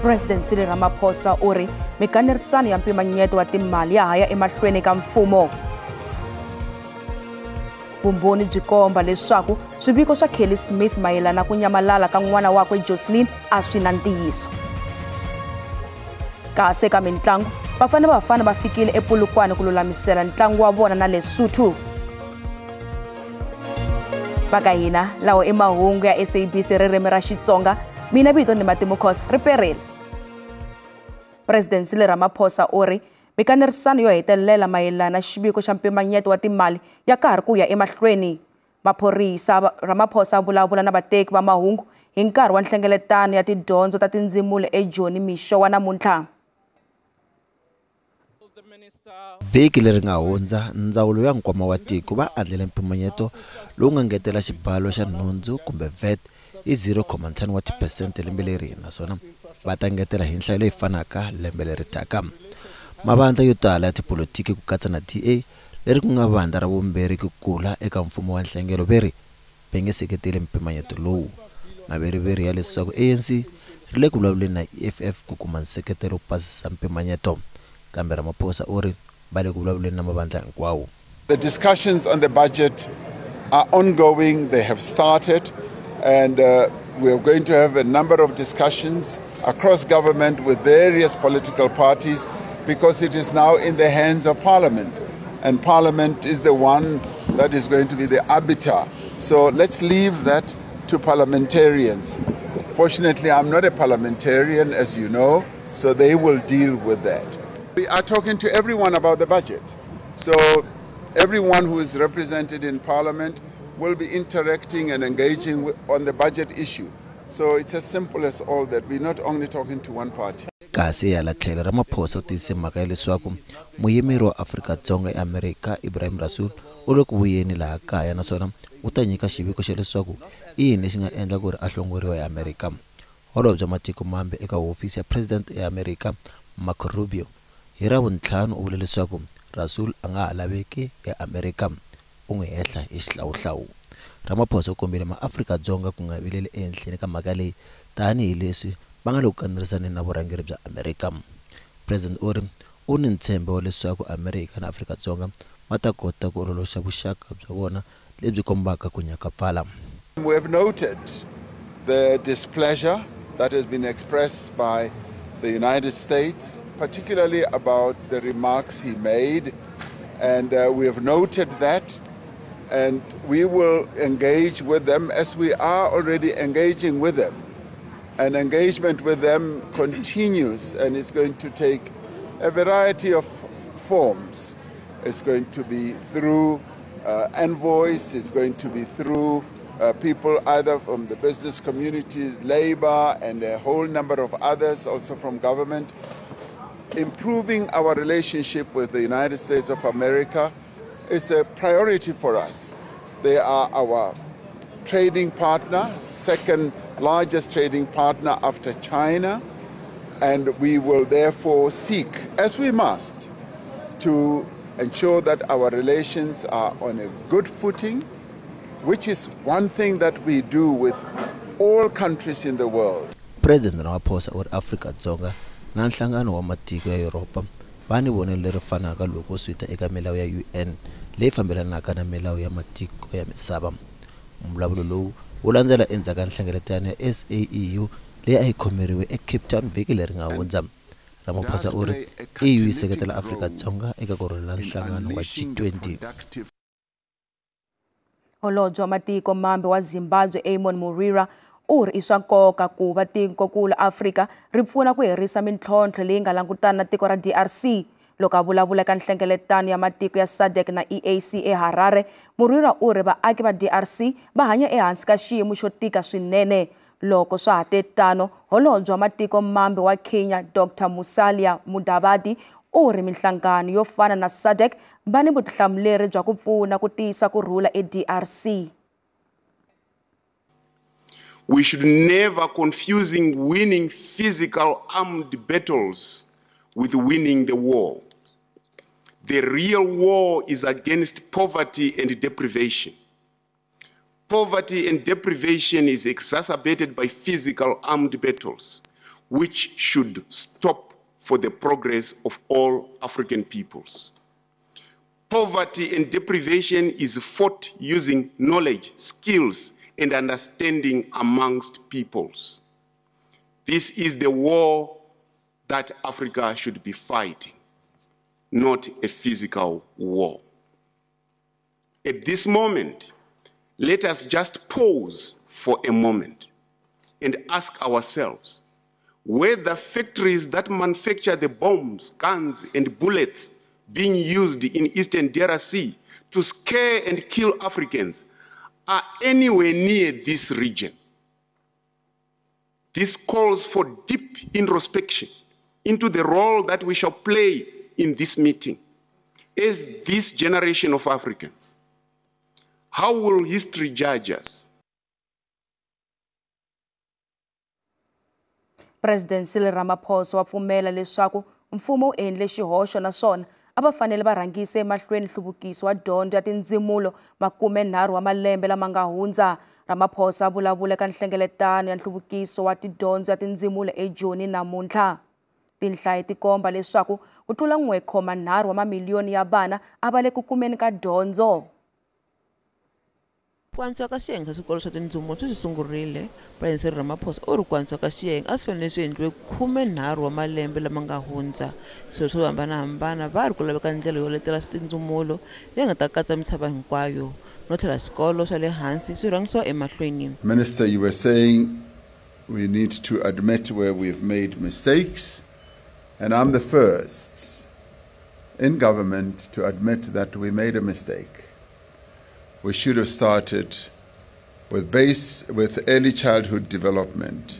President Cyril Ramaphosa u ri mikanerisano ya mpimanyeto wa timali ya ha ya emahlweni ka mfumo. Vumbhoni byi komba leswaku swiviko swa Kelly Smith mayelana ku nyamalala ka n'wana wakwe Jocelyn a swi na ntiyiso. Kasi eka mintlangu, Bafana Bafana va fikile ePolokwane ku lulamisela ntlangu wa vona na Lesotho. Va ka hina lawa i mahungu ya SABC ririmi ra Xitsonga. Mina vito ni Matimu Khosa ri perile. President Cyril Ramaphosa u ri mikanerisano yo hetelela mayelana xiviko xa mpimanyeto wa timali ya ka ha ri ku ya emahlweni. Maphorisa Ramaphosa a vulavula na vateki va mahungu hi nkarhi wa nhlengeletano ya tidyondzo ta tindzimula eJoni mixo wa namuntlha. Vhiki leri nga hundza, ndzawulo ya nkwama wa tiko va andlele mpimanyeto lowu nga ngetela xibalo xa nhundzu kumbe VAT hi 0.5 wa tiphesente lembe leri, naswona va ta ngetela hi nhlayo leyi fanaka lembe leri taka. Mavandla yo tala ya tipolotiki ku katsa na DA leri ku nga vandla ra vumbirhi ku kula eka mfumo wa nhlengelo veri va nge seketeli mpimanyeto lowu. Maveriveri ya leswaku ANC ri le ku vulavuleni na EFF ku kuma nseketelo ku pasisa mpimanyeto, kambe Ramaphosa u ri va le ku vulavuleni na mavandla hinkwawo. The discussions on the budget are ongoing, they have started, and we are going to have a number of discussions across government with various political parties, because it is now in the hands of Parliament, and Parliament is the one that is going to be the arbiter. So let's leave that to parliamentarians. Fortunately, I'm not a parliamentarian, as you know, so they will deal with that. We are talking to everyone about the budget. So everyone who is represented in Parliament will be interacting and engaging on the budget issue. So it's as simple as all that. We're not only talking to one party. Kasi hala tlhelo Ramaphosa u tiyise mhaka ya leswaku muyimeri wa Afrika-Dzonga eAmerika Ibrahim Rasool u le ku vuyeni laha kaya, naswona u ta nyika xiviko xa leswaku i yini lexi nga endla ku ri a hlongoriwa eAmerika. Holobye wa matiko mambe eka hofisi ya President eAmerika Marco Rubio hi Ravuntlhanu u vule leswaku Rasool a nga ha laveki eAmerika, u n'wi hehla hi xihlawuhlawu. Ramaphosa u kombile maAfrika-Dzonga ku nga vileli ehenhleni ka mhaka leyi tanihileswi va nga le ku kanerisaneni na vurhangeri bya Amerika. President u ri u ni ntshembo wa leswaku Amerika na Afrika-Dzonga va ta kota ku ololoxa vuxaka bya vona lebyi kombaka ku nyakapfala. We have noted the displeasure that has been expressed by the United States, particularly about the remarks he made, and we have noted that, and we will engage with them as we are already engaging with them. And engagement with them continues, and it's going to take a variety of forms. It's going to be through envoys, it's going to be through people either from the business community, labor, and a whole number of others also from government. Improving our relationship with the United States of America is a priority for us. They are our trading partner, second largest trading partner after China, and we will therefore seek, as we must, to ensure that our relations are on a good footing, which is one thing that we do with all countries in the world. President Ramaphosa u ri Afrika-Dzonga na nhlangano wa matiko ya Yuropa va ni vonelo leri fanaka loko swi ta eka milawu ya UN leyi fambelanaka na milawu ya matiko ya misava. Mbulavulo lowu wu landzela endzhaku ka nhlengeletano ya SAEU leyi a yi khomeriwe eCape Town vhiki leri nga hundza. Ramaphosa u ri EU yi seketela Afrika-Dzonga eka ku rhurhela nhlangano wa G20. Holobye wa matiko mambe wa Zimbabwe Amon Murira u ri i swa nkoka ku va tikokulu Afrika ri pfuna ku herisa mintlhontlho leyi nga langutana na tiko ra DRC. Loko a vulavula eka nhlengeletano ya matiko ya SADC na EAC eHarare, Murira u ri vaaki va DRC va hanya ehansi ka xiyimo xo tika swinene. Loko swa ha te tano, holobye wa matiko mambe wa Kenya Dr Musalia Mudavadi u ri minhlangano yo fana na SADC va ni vutihlamuleri bya ku pfuna ku tiyisa ku rhula eDRC. We should never confusing winning physical armed battles with winning the war. The real war is against poverty and deprivation. Poverty and deprivation is exacerbated by physical armed battles, which should stop for the progress of all African peoples. Poverty and deprivation is fought using knowledge, skills, and understanding amongst peoples. This is the war that Africa should be fighting, not a physical war. At this moment, let us just pause for a moment and ask ourselves whether factories that manufacture the bombs, guns, and bullets being used in Eastern DRC to scare and kill Africans are anywhere near this region. This calls for deep introspection into the role that we shall play in this meeting as this generation of Africans. How will history judge us? President Cyril Ramaphosa wa pfumela leswaku mfumo wu endle xihoxo naswona a va fanele va rhangise emahlweni nhluvukiso wa dyondzo ya tindzimulo 30 wa malembe lama nga hundza. Ramaphosa a vulavula eka nhlengeletano ya nhluvukiso wa tidyondzo ya tindzimulo eJoni namuntlha. Tinhlayo ti komba leswaku ku tlula 1.3 wa mamiliyoni ya vana a va le ku kumeni ka dyondzo. Ku antswa ka xiyenge xa swikolo swa tindzumulo swi sungurile. President Cyril Ramaphosa u ri ku antswa ka xiyenge a swi fanele swi endliwe 13 wa malembe lama nga hundza. Swilo swo hambanahambana va ri ku laveka ndlela yo letela tindzumulo leyi nga ta katsa misava hinkwayo no tlhela swikolo swa le hansi swi rhangisiwa emahlweni. Minister, you were saying we need to admit where we've made mistakes, and I'm the first in government to admit that we made a mistake. We should have started with early childhood development.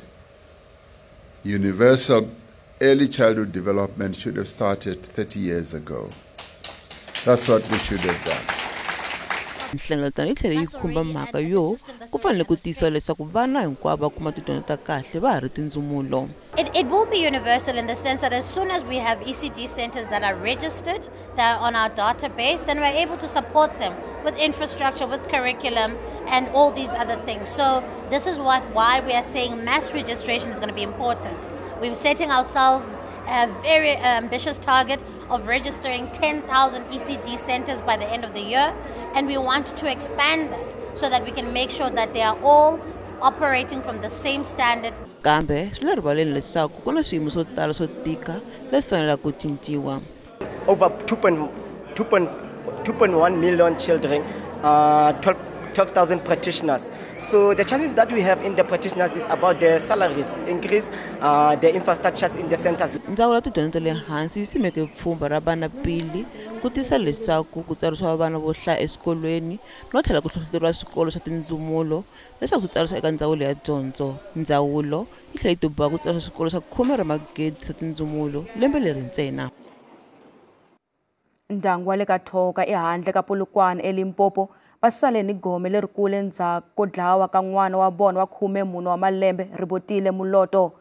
Universal early childhood development should have started 30 years ago. That's what we should have done. Nhlengeletano yi tlhele yi khumba mhaka yo ku fanele ku tiyisiwa leswaku vana hinkwavo va kuma tidyondzo ta kahle va ha ri tindzumulo. It will be universal in the sense that as soon as we have ECD centers that are registered, that are on our database, and we're able to support them with infrastructure, with curriculum, and all these other things. So this is why we are saying mass registration is going to be important. We're setting ourselves a very ambitious target of registering 10,000 ECD centers by the end of the year, and we want to expand that so that we can make sure that they are all operating from the same standard. Kambe swi le rivaleni leswaku ku na swiyimo swo tala swo tika leswi fanelaka ku cinciwa. Over 2.1 million children, 12,000 practitioners. So the challenge that we have in the practitioners is about their salaries, increase the infrastructures in the centers. Ndzawulo ya tidyondzo ta le hansi yi simeke pfhumba ra vana pili ku tisa leswaku ku tsarisiwa vana vo hlaya eswikolweni no tlhela ku hlohloteriwa swikolo swa tindzumulo leswaku swi tsarisiwa eka ndzawulo ya dyondzo. Ndzawulo yi tlhela yi tiboha ku tsarisa swikolo swa 10 ra magidi swa tindzumulo lembe leri ntsena. Ndyangu wa le ka Thoka ehandle ka Polokwane eLimpopo va sale ni gome lerikulu endzhaku ko dlawa ka n'wana wa vona wa 14 wa malembe Ribotile Moloto.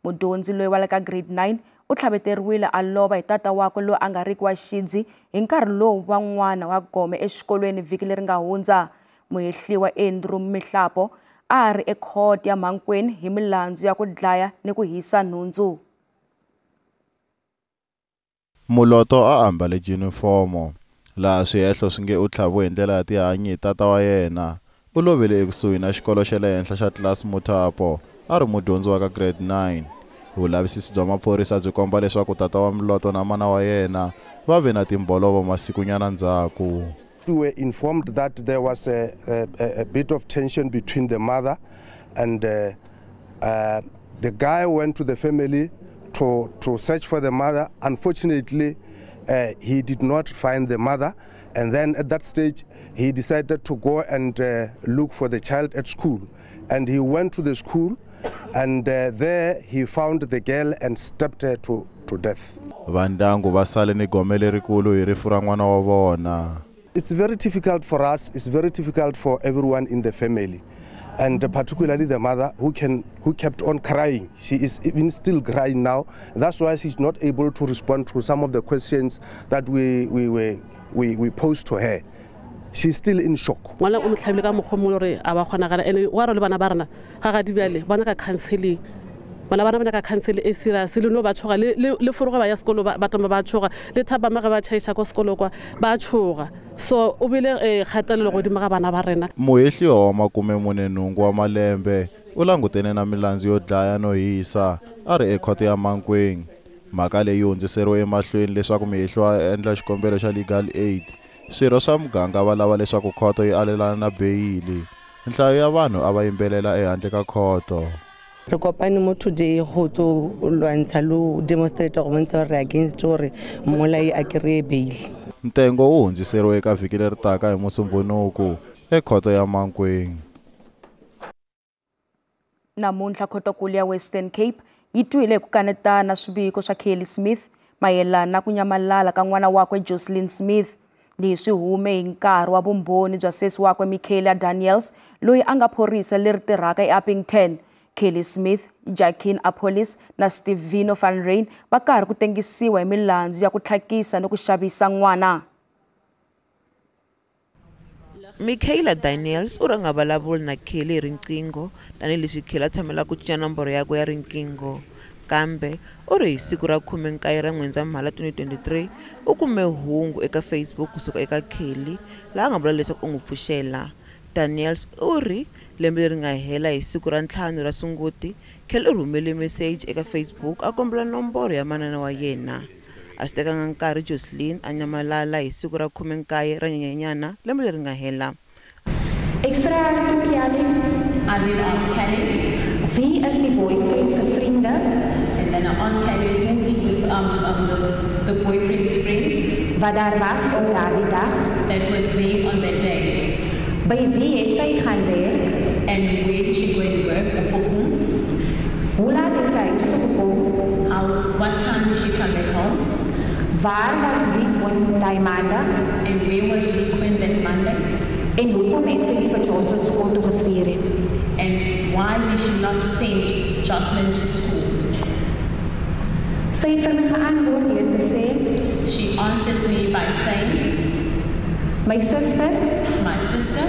Mudyondzi loyi wa le ka grade 9 u tlhaveteriwile a lova hi tata wakwe loyi a nga riki wa xidzi hi nkarhi lowu wa n'wana wa gome exikolweni vhiki leri nga hundza. Muhehliwa Andrew Mihlapo a ri ekhoto ya Mankweng hi milandzu ya ku dlaya ni ku hisa nhundzu. Moloto a ambale junifomo laha swihehlo swi nge u tlhaviwe hi ndlela ya tihanyi hi tata wa yena. U lovile ekusuhi na xikolo xa le henhla xa Klaas Mothapo a ri mudyondzi wa ka grade 9. Vulavisisi bya maphorisa byi komba leswaku tata wa Moloto na mana wa yena va ve na timbolovo masikunyana ndzhaku. We were informed that there was a bit of tension between the mother and the guy went to the family to search for the mother. Unfortunately, he did not find the mother, and then at that stage he decided to go and look for the child at school, and he went to the school, and there he found the girl and stabbed her to death. Vandangu va sale ni gome lerikulu hi rifu ra n'wana wa vona. It's very difficult for us, it's very difficult for everyone in the family, and particularly the mother who kept on crying. She is even still crying now. That's why she's not able to respond to some of the questions that we posed to her. She's still in shock. Ngwana o motlhabile ka mokgwa mo gore a ba kgonagala ene wa re le bana ba rena ga ga dibjale bona ka counseling Bana ba nyaka counsel e serious le no ba tshoga le foroga ba ya sekolo ba tamba ba tshoga le thaba mage ba tšhaisa ko sekolo kwa ba tshoga so o bile kgatelelo godimo ga bana ba rena. Muhehliwa wa 48 wa malembe u langutene na milandzu yo dlaya no hisa a ri ekhoto ya Mankweng. Mhaka leyi hundziseriwe emahlweni leswaku muhehliwa a endla xikombelo xa legal aid. Swirho swa muganga va lava leswaku khoto yi alelana na beyili. Nhlayo ya vanhu a va yimbelela ehandle ka khoto. Re kopane mo today go tlo lwantsha lo demonstrate go bontsha gore against gore mmolai a kry-e bail. Ntengo wu hundziseriwe eka vhiki leri taka hi Musumbhunuku ekhoto ya Mankweng. Namuntlha khotokulu ya Western Cape yi twile ku kanetana swiviko swa Kelly Smith mayelana na ku nyamalala ka n'wana wakwe Jocelyn Smith. Leswi hume hi nkarhi wa vumbhoni bya sesi wakwe Michaela Daniels loyi a nga phorisa leri tirhaka eUppington. Kelly Smith, Jacqueline Apolis na Steve Vino van Ryn va karhi ku tengisiwa hi milandzu ya ku tlhakisa ni ku xavisa n'wana. Michaela Daniels u ranga vulavuli na Kelly hi riqingho tanihileswi Kelly a tshamela ku cinca nomboro yakwe ya riqingho. Kambe u ri hi siku ra 19 ra N'wendzamhala 2023 u kume hungu eka Facebook kusuka eka Kelly laha a nga vula leswaku u n'wi pfuxela. Daniels u ri lembe leri nga hela hi siku ra 5 ra Sunguti, Kelly u rhumele meseji eka Facebook a kombela nomboro ya manana wa yena. A swi tekanga nkarhi Jocelyn a nyamalala hi siku ra 19 ra Nyenyenyana lembe leri nga hela. Ek vra toe Kelly, I then asked Kelly, wie is die boyfriend se vriende? And then I asked Kelly who is the boyfriend's friends? Wat daar was op daardie dag? That was there on that day. By wie het sy gaan werk? And where did she go and work, or for whom? Hoe laat het sy huis toe gekom? What time did she come back home? Waar was Riquin daai maandag? And where was Riquin that Monday? En hoekom het sy nie vir Jocelyn skool toe gestuur nie? And why did she not send Jocelyn to school? Sy het vir my geantwoord deur te sê, She answered me by saying, My sister, my sister,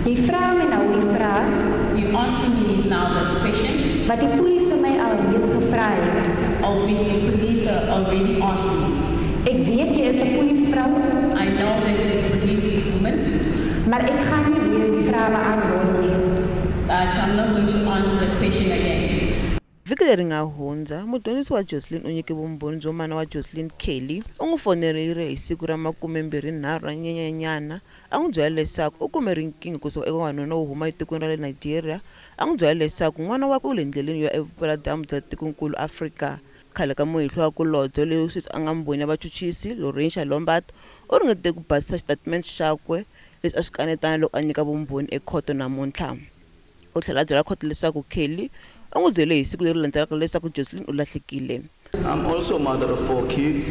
jy vra my nou die vraag, you asking me now this question, wat die polisie my al reeds gevra het, of which the police already asked me. Ek weet jy is 'n polisvrou. I know that you're a policewoman. Maar ek gaan nie weer die vraag beantwoord nie. But I'm not going to answer the question again. Vhiki leri nga hundza, mudyondzisi wa Jocelyn u nyike vumbhoni byo mana wa Jocelyn Kelly u n'wi fonerile hi siku ra 23 ra Nyenyenyana a n'wi byela leswaku u kume riqingho kusuka eka wanuna wo huma etikweni ra le Nigeria a n'wi byela leswaku n'wana wakwe u le ndleleni yo ya evupeladyambu bya tikonkulu Afrika. Khale ka muhehliwa wa kulobye loyi sweswi a nga mbhoni ya vachuchisi Laurentia Lombard u ringete ku basisa xitatimende xakwe leswi a swi kanetana loko a nyika vumbhoni ekhoto namuntlha. U tlhela a byela khoto leswaku Kelly u n'wi byele hi siku leri landzelaka leswaku Jocelyn u lahlekile. I'm also a mother of 4 kids.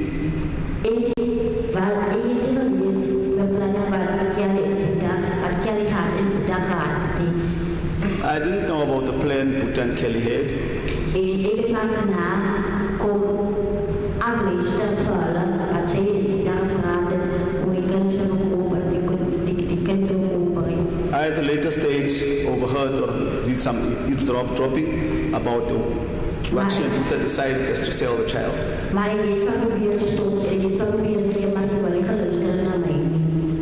I didn't know about the plan Boeta and Kelly had. I at a later stage overheard or did some eavesdropping about what she and Boeta decided is to sell the child.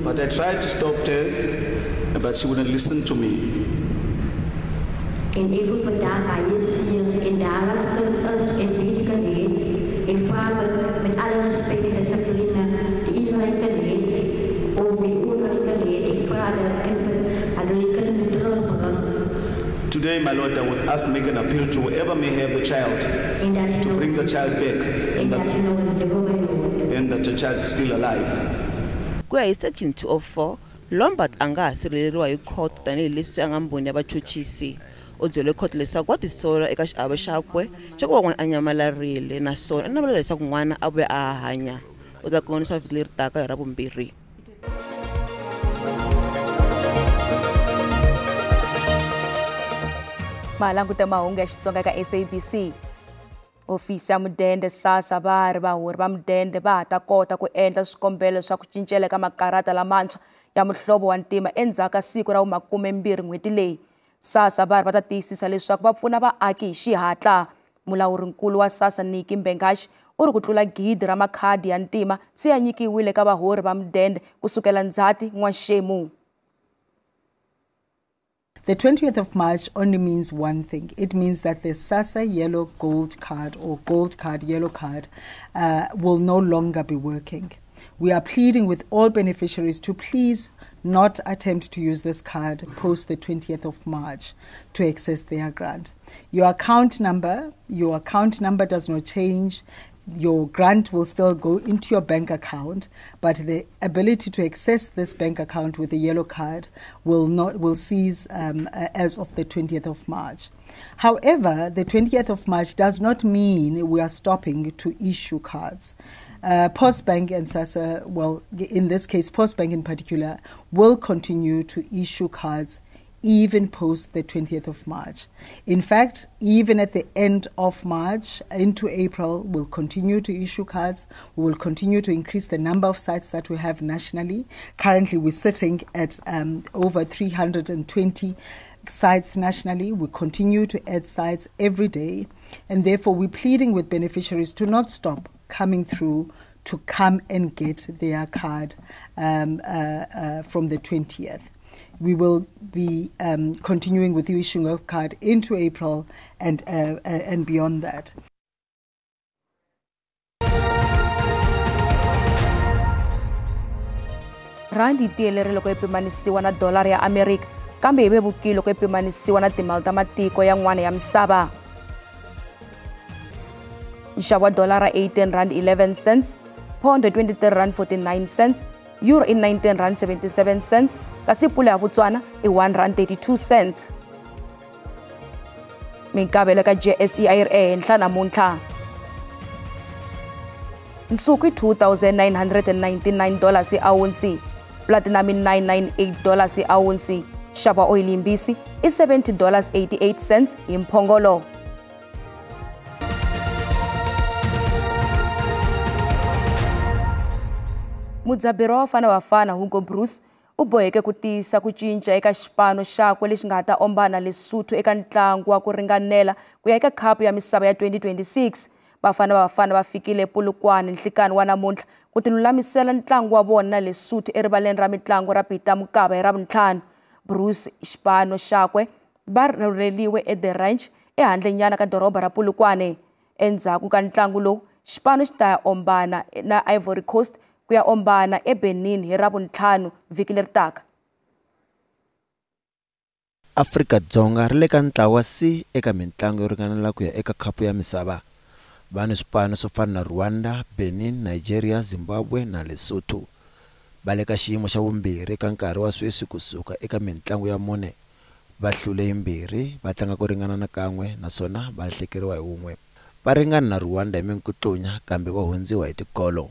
But I tried to stop her, but she wouldn't listen to me. Today, my Lord, I would ask, make an appeal to whoever may have the child, to bring the child back, and that the child is still alive. Ku ya hi Section 204, Lombard a nga ha sirheleriwa hi khoto tanihileswi a nga mbhoni ya vachuchisi. U byele khoto leswaku wa tisola eka xiave xakwe xa ku va n'wana a nyamalarile naswona a navela leswaku n'wana a vuya a hanya. U ta konisa vhiki leri taka hi Ravumbirhi. Malanguta mahungu ya Xitsonga ka SABC. Ofisi ya mudende SASSA va ri vahori va mudende va ha ta kota ku endla swikombelo swa ku cincela ka makarata lamantshwa ya muhlovo wa ntima endzhaku ka siku ra vu-20 n'hweti leyi. SASSA va ri va ta tiyisisa leswaku va pfuna vaaki hi xihatla. Mulawurinkulu wa SASSA Nicky Mbengashe u ri ku tlula 1,000 ra makhadi ya ntima se ya nyikiwile ka vahori va mudende kusukela Ndzhati n'waxemu. The 20th of March only means one thing. It means that the SASSA yellow gold card or gold card, yellow card will no longer be working. We are pleading with all beneficiaries to please not attempt to use this card post the 20th of March to access their grant. Your account number does not change. Your grant will still go into your bank account, but the ability to access this bank account with a yellow card will cease as of the 20th of March. However, the 20th of March does not mean we are stopping to issue cards. Postbank and SASSA, well, in this case, Postbank in particular, will continue to issue cards even post the 20th of March. In fact, even at the end of March into April, we'll continue to issue cards. We will continue to increase the number of sites that we have nationally. Currently, we're sitting at over 320 sites nationally. We continue to add sites every day, and therefore we're pleading with beneficiaries to not stop coming through to come and get their card from the 20th. We will be continuing with the issuing of card into April and beyond that. Randi yi tiyelerile loko yi pimanisiwa na dolara ya Amerika, kambe yi vevukile loko yi pimanisiwa na timali ta matiko yan'wana ya misava. Nxavo wa dolara R18.11, pound R23.49, euro i R19.77, kasi pula ya Botswana i R1.32. Minkavelo ka JSE a yi ri ehenhla namuntlha. Nsuku i $2,999 awunsi, platinum i $998 awunsi, nxavo wa oyili yimbisi i $70.88 hi mphongolo. Mudzaberi wa Bafana Bafana Hugo Broos u boheke ku tiyisa ku cinca eka xipano xakwe lexi nga ta ombana Lesotho eka ntlangu wa ku ringanela ku ya eka khapu ya misava ya 2026. Bafana Bafana va fikile ePolokwane nhlikani wa namuntlha ku tilulamisela ntlangu wa vona na Lesotho erivaleni ra mitlangu ra Peter Mokaba hi Ravuntlhanu. Broos xipano xakwe va rhurheliwe eThe Ranch ehandlenyana ka doroba ra Polokwane. Endzhaku ka ntlangu lowu, xipano xi ta ya ombana na Ivory Coast ku ya ombana eBenin hi Ravuntlhanu vhiki leri taka. Afrika-Dzonga ri le ka ntlawa C eka mitlangu yo ringanela ku ya eka khapu ya misava. Va ni swipano swo fana na Rwanda, Benin, Nigeria, Zimbabwe na Lesotho. Va le ka xiyimo xa vumbirhi eka nkarhi wa sweswi kusuka eka mitlangu ya mune. Va hlule yimbirhi, va tlanga ku ringana na kan'we naswona va lahlekeriwa hi wun'we. Va ringana na Rwanda hi minkutlunya kambe va hundziwa hi tikolo.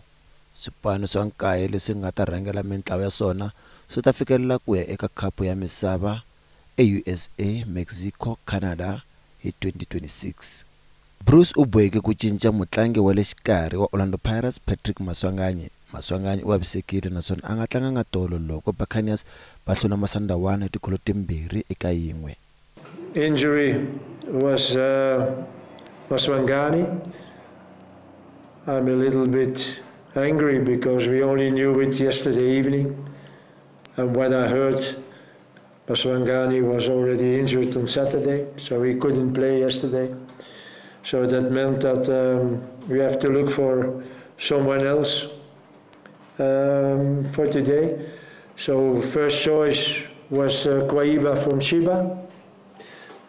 Swipano swa nkaye leswi nga ta rhangela mintlawa ya swona swi ta fikelela ku ya eka khapu ya misava eUSA, Mexico, Canada hi 2026. Broos u boheke ku cinca mutlangi wa le xikarhi wa Orlando Pirates Patrick Maswanganyi. Maswanganyi u vavisekile naswona a nga tlanganga tolo loko Buccaneers va hlula Masandawana hi tikholo 2-1. Injury was Maswanganyi. I'm a little bit angry because we only knew it yesterday evening, and when I heard Maswanganyi was already injured on Saturday, so he couldn't play yesterday. So that meant that we have to look for someone else for today. So first choice was Kwaiba from Shiba,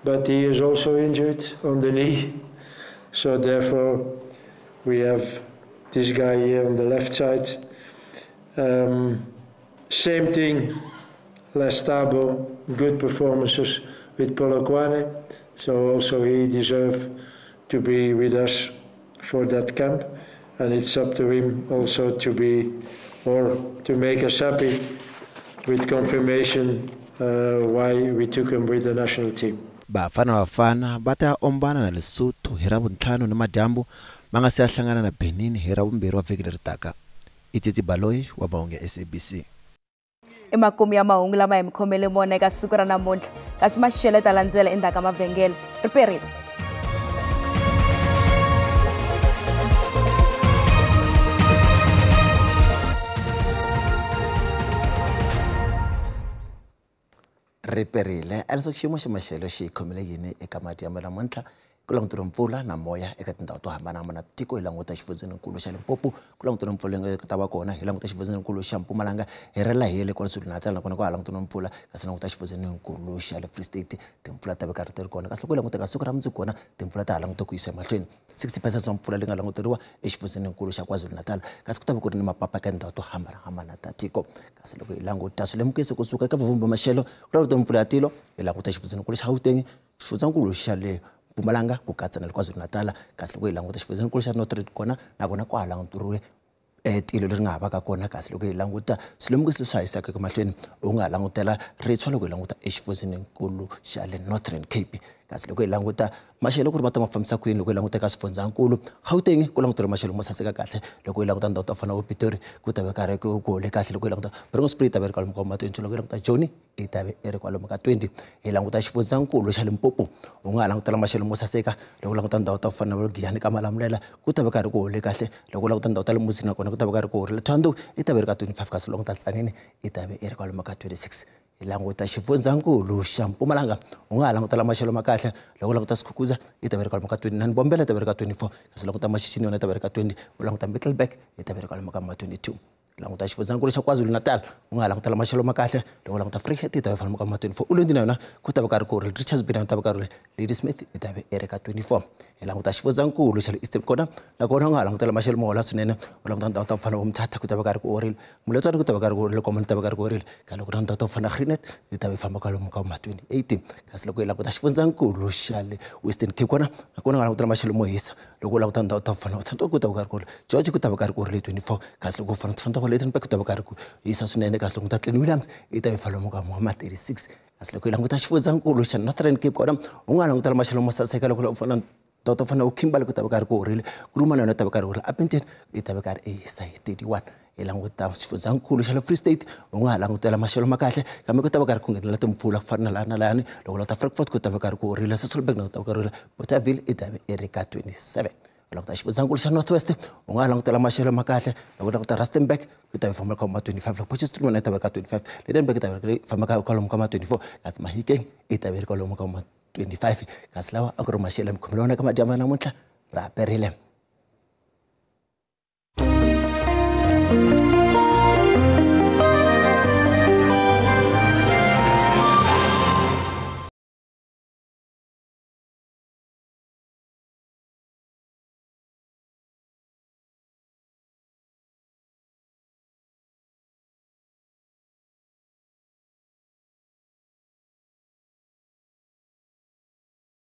but he is also injured on the knee. So therefore we have this guy here on the left side. Same thing, Lestabo, good performances with Polokwane, so also he deserves to be with us for that camp, and it's up to him also to be, or to make us happy with confirmation why we took him with the national team. Bafana Bafana va ta ombana na Lesotho hi Ravuntlhanu ni madyambu va nga se ya hlangana na Benin hi Ravumbirhi wa vhiki leri taka. Itsitsi Baloyi wa mahungu ya SABC. I makumu ya mahungu lama hi mi khomele mona eka siku ra namuntlha, kasi maxelo ya ta landzela endzhaku ka mavhengele. Ri perile. Riperile a leswaku xiyimo xa maxelo xi khomile yini eka madyambu namuntlha ku langutela mpfula na moya eka tindhawu to hambanahambana tiko hi languta xifundzenikulu xa Limpopo ku langutela mpfula leyi nga ta va kona hi languta xifundzenikulu xa Mpumalanga hi rhela hi le KwaZulu-Natal nakona ku ha langutela mpfula kasi languta xifundzenikulu xa le Free State timpfula ta va karhi ti ri kona kasi loko hi languta ka siku ra mundzuku kona timpfula ta ha languta ku yisa emahlweni 60% wa mpfula leyi nga languteriwa exifundzenikulu xa KwaZulu-Natal kasi ku ta va ku ri ni mapapa eka tindhawu to hambanahambana ta tiko kasi loko hi languta swilemukiso kusuka eka vavumbi va maxelo ku languta mpfula ya tilo hi languta xifundzenikulu xa Gauteng xifundzenikulu xa le Mpumalanga ku katsa na le KwaZulu-Natal kasi loko hi languta xifundzenikulu xa Northern kona nakona ku ha languteriwe tilo leri nga ha vaka kona kasi loko hi languta swilemukiso leswi hlayisaka emahlweni u nga ha langutela ritshwa loko hi languta exifundzenikulu xa le Northern Cape kasi loko hi languta maxelo ku ri ma ta ma fambisa kwini loko hi languta eka swifundzankulu Gauteng ku languteriwe maxelo mo saseka kahle loko hi languta ndhawu to fana na Pretoria ku ta va karhi ku hole kahle loko hi languta Bronkhorstspruit ta va ri kwalomu ka ma-22 loko hi languta Joni yi ta va yi ri kwalomu ka 20 hi languta xifundzankulu xa Limpopo u nga ha langutela maxelo mo saseka loko u languta ndhawu to fana na Giyani ka Malamulele ku ta va karhi ku hole kahle loko u languta ndhawu ta le Muzini nakona ku ta va karhi ku horile Thohoyandou yi ta va yi ri ka 25 kasi loko u languta Tzaneen yi ta va yi ri kwalomu ka 26 hi languta xifundzankulu xa Mpumalanga u nga ha langutela maxelo ma kahle loko u languta Skukuza yi ta va ri kwalomu ka 29 Bombela yi ta va ri ka 24 kasi languta Mashishini yona yi ta va ri ka 20 u languta Middelburg yi ta va ri kwalomu ka ma 22 languta xifundzankulu xa KwaZulu-Natal u nga ha langutela maxelo ma kahle loko u languta Vryheid yi ta va kwalomu ka ma 24 Ulundi na yona ku ta va karhi ku ri Richards Bay na yona ta va karhi ri Ladysmith yi ta va yi ri ka 24 hi languta xifundzankulu xa le Eastern kona nakona u nga ha langutela maxelo mo hola swinene u languta ndhawu ta ku fana na Mthatha ku ta va karhi ku horile Moletswane ku ta va karhi ku horile Komani ku ta va karhi ku horile ka loko na ndhawu ta ku fana na Greenet yi ta va yi famba kwalomu ka ma 28 kasi loko hi languta xifundzankulu xa le Western Cape kona nakona u nga langutela maxelo mo hisa loko u languta ndhawu ta ku fana na Thanto ku ta va karhi ku horile George ku ta va karhi ku horile 24 kasi loko u fana na ta Lydenburg ku ta va karhi ku hisa swinene kasi loko ta Clan Williams yi ta va kwalomu ka ma 36 kasi loko hi languta xifundzankulu xa Northern Cape kona u nga langutela maxelo mo saseka loko u fana ndhawu to fana na Kimberley ku ta va karhi ku horile Kuruma na yona ta va karhi horile Upington yi ta va karhi yi hisa hi 31 hi languta xifundzankulu xa le Free State u nga ha langutela maxelo ma kahle kambe ku ta va karhi ku nghenela timpfula ku fana na laha na lahani loko u languta Frankfurt ku ta va karhi ku horile Sasolburg na ku ta va karhi horile Bothaville yi ta va yi ri ka 27 languta xifundzankulu xa North West u nga ha langutela maxelo ma kahle loko u languta Rustenburg ku ta va famba ka ma 25 loko Potchefstroom yona yi ta va ka 25 Lydenburg yi ta va famba ka kwalomu ka ma 24 kasi Mahikeng yi ta va yi ri kwalomu ka ma 25 kasi lawa a ku ri maxelo mikhomelo wona ka madyambu ya namuntlha ra perile.